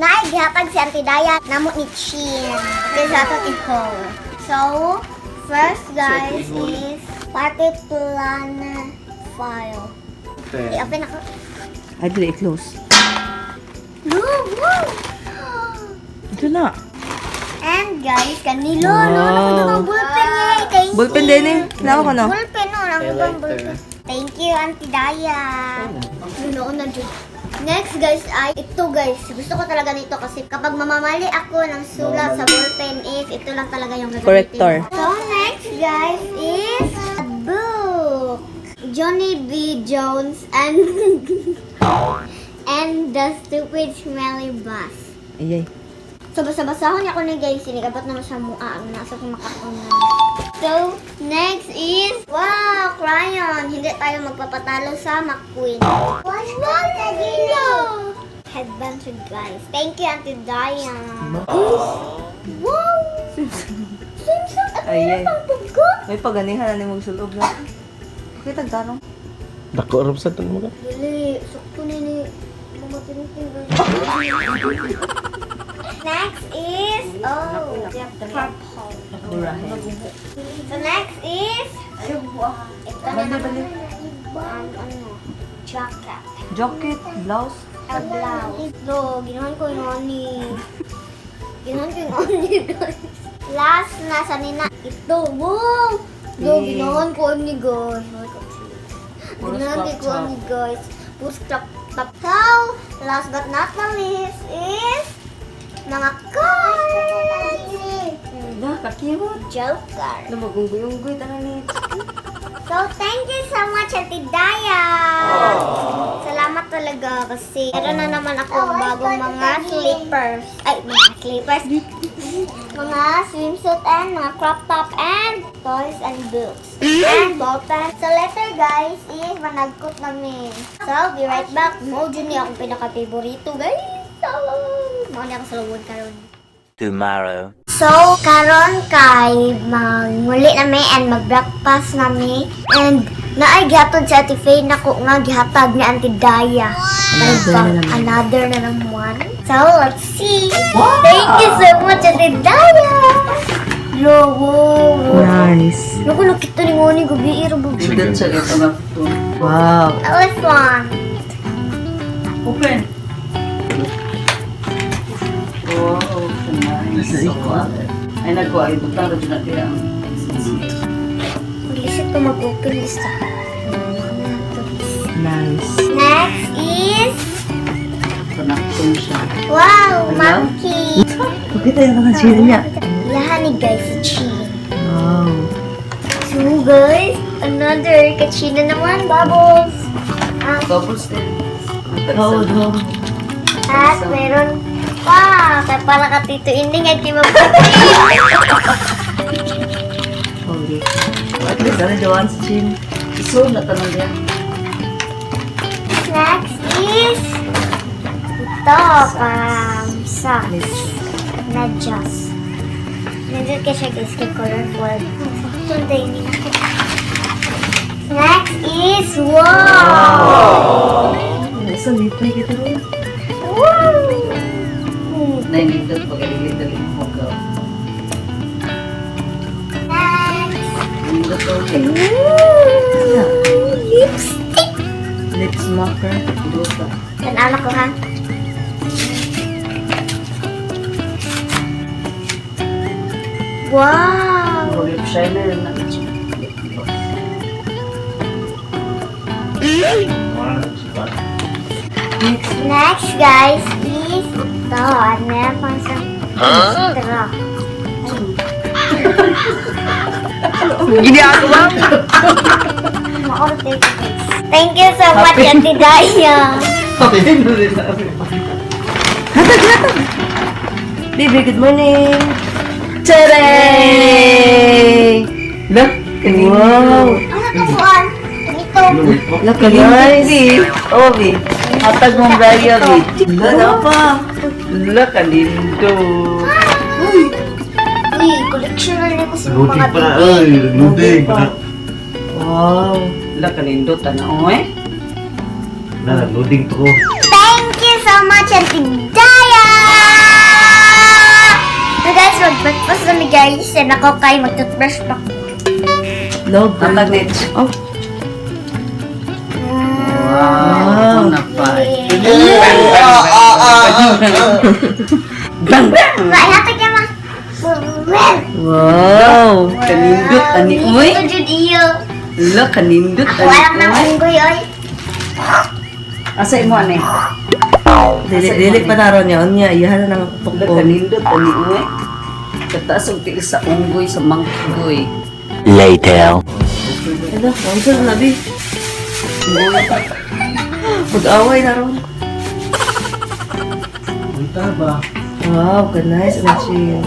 Naay gihatag si Auntie Daya namo ni Chin. Okay, sa atong i-haul. So, first, guys, is party planner file. I-open ako. Ay, dili i-close. Look, wow! Ito na. And guys, kanilo, no, no, no, ballpen niya. Thank you. Ballpen din eh. Nawa ko no? Ballpen, no, nako bang ballpen. Thank you, Auntie Daya. Noon na dyan. Next, guys, ay ito, guys. Gusto ko talaga nito kasi kapag mamamali ako ng sulat sa ballpen is ito lang talaga yung gagamitin. Corrector. So next, guys, is a book. Johnny B. Jones and the Stupid Smelly Bus. Ayay. So, basa-basahon niya ako ni guys. Sinigabot naman sa mua. Ang nasa kumakaon. So, next is, wow, crayon. Hindi tayo magpapatalo sa McQueen. Wow, headband siya, guys. Thank you, Auntie Diane. Wow! Swimsuit! At Ay, meron ay. pang pugo. May paganihan na ni magsulob na. Okay, tagtarong. Dako ra sa tan mo ka. Dili, sakto ni ni Mama Tintin. Next is, oh, purple. Burahin. So next is, ito na naman, ano, jacket. Jacket, blouse. A blouse. No, ginawan ko yung oni. Ginawan ko yung oni, guys. Last na sa nina, ito. Wow! No, Yay. ginawan ko oni, guys. Puro Ginawan crop ko top. oni, guys. Puro crop top. So, last but not the least is mga cards. Na, ka-cute. Joker. Na magunggoy-unggoy tanan ni. So, thank you so much, Ate Daya! Salamat talaga kasi meron na naman akong bagong mga slippers. Ay, mga slippers. Mga swimsuit and mga crop top and toys and books. And ball pen. So, later, guys, is managkot namin. So, be right back. Mo, dyan niya akong pinaka-favorito, guys. So, mao ni ako sa lubon karon. Tomorrow. So, karon kay manguli na mi and mag-breakfast na mi. And naay gihatod si Ate Faye nako nga gihatag ni Auntie Daya. Another na naman. Another na naman. So, let's see. Thank you so much, Ate Daya! Lo, wow. Nice. Naku, nakita ni Ngoni, gabi, iro ba? Sundot siya dito nga. Wow. Elephant. Open. Wow, so nice. Ay, nagkuha. Ay, butang na dyan natin ang Mag-isip ko mag-open lista. Nice. Next is, connection siya. Wow, monkey. Pakita yung mga niya. Lahan ni guys si Chin. Wow. So guys, another kachina naman, bubbles. Ah, Bubbles din. Ang Oo, tagsa. oh, at meron pa. Kaya para ka Tito Inding at kay Mabuti. Okay. At least, ano jawan si Chin? Iso na tanong niya. Next is ito, socks. Medyas. Nandun ka siya, guys, kay colorful. Sakto din ako. Next is, wow! Nice, ang lipay kita rin. Wow! Nainindot pag dali mo ka. Next! Nindot to. Ooh, lipstick! Lip smacker. Duta. Yan, ko ha. Wow! Puro lip shiner na. Lip gloss. Next. Next, guys, is ito. At meron pang isang extra. Ginagawa mo. Makorte ko, guys. Thank you so much, Ate Daya. Hatag, hatag. Baby, good morning. Charay! La, kanina. Wow. Ano to, Juan? Ito. Look, nice. Obi. Hatag mong Raya, Bi. Wala pa. La, kalindo. Uy, collection na nila ko sa mga Loading pa na, baby. ay, loading pa na. Wow. La, kalindo. Tanaw eh. Na, loading to ko. Thank you so much, Ate Daya! Guys, and ako kay mag-toothbrush pa. Love. Hatag net. Oh. Wow. Na pa. Bang bang. Maihatag niya ma. Wow. Kanindot ani uy. Ito jud iyo. Lo kanindot ani. Walang nang uy. unggoy oy. Asa imo ani? Dili dili pa naron niya unya iyahan na nang Lo tukpo. kanindot ani uy. Kataas og tiil sa unggoy sa mangkigoy. Later. Ano, ang na bi. Mag-away na ron. Unta ba? Wow, ka nice na siya.